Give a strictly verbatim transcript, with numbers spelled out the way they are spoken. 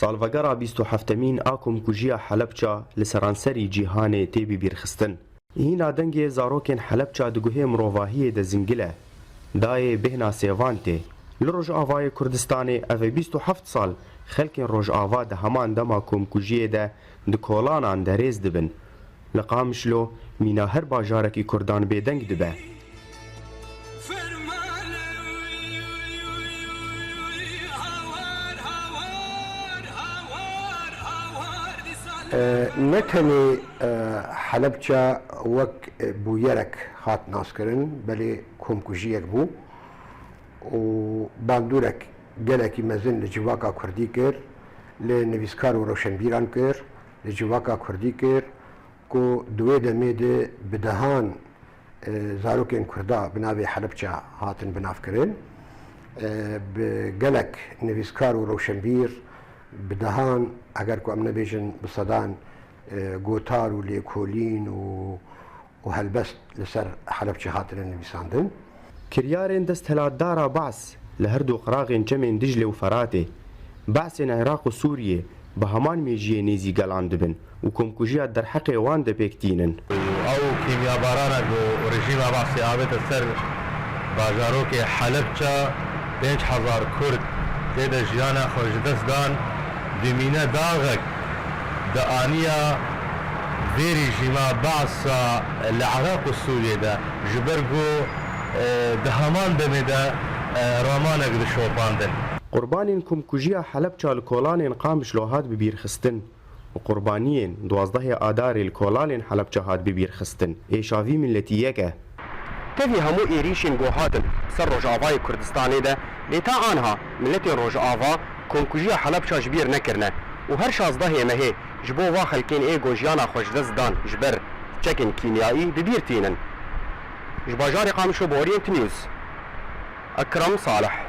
Salvegera bîst û heftemîn a komkujiya Helebça li seranserî cîhanê tê bibîrxistin. Hîna dengê zarokên Helebça di guhê mirovahiyê de zingil e. Dayê bêhna sêvan tê. Li Rojavayê Kurdistanê ev e bîst û heft sal xelkên Rojava di heman dema komkujiyê de di kolanan de rêz dibin. Li Qamişlo mîna her bajarekî Kurdan bêdeng dibe. E, ne tenê, e, Helebça wek, e, bûyerek hat naskirin, belê komkujiyek bû û bandorek gelekî mezin li civaka kurdî kir, li nivîskar û rewşenbîran kir, li civaka kurdî kir ku di wê demê de bi dehan, e, zarokên kurda bi navê Helebça hatin binavkirin. E, bi gelek nivîskar û rewşenbîr bi dehan, eger ku em nebêjin bi sedan, e, gotar û lêkolîn û û helbest li ser Helebçe hatine nivîsandin. Kiryarên desthilatdara Baas li her du qiraxên çemên Diclê û Feratê, Baasên Iraq û Sûriyê bi heman mêjiyê nêzî gelan dibin û komkujiya derheqê wan de pêk tînin. Ew kîmyabaranek ku rejîma Baasê avête ser bajarokê Helebçe, pênc hezar Kurd tê de jiyana xwe ji dest dan, dimîne daxek di aniya vê rejîma Baasa li Iraq û Sûriyê de, ji ber ku, e, di heman demê de, e, ramanek dişopandin. Qurbanên komkujiya Helebça li kolanên Qamişlo hat bibîrxistin û qurbaniyên duwazdehê Adarê li kolanên Helebça hat bibîrxistin êşa vî miletî yek e. Tevî hemû êrîşên ku hatin ser Rojavayê Kurdistanê de, lê ta anha miletên Rojava komkujiya Helebça ji bîr nekirine û her şazdehê mehê ji bo va xelkên ê ku jiyana xwe ji dest dan ji ber çekên kîmyayî bi bîr tînin. Ji bajarê Qamişlo bo Orient News, Ekrem Salih.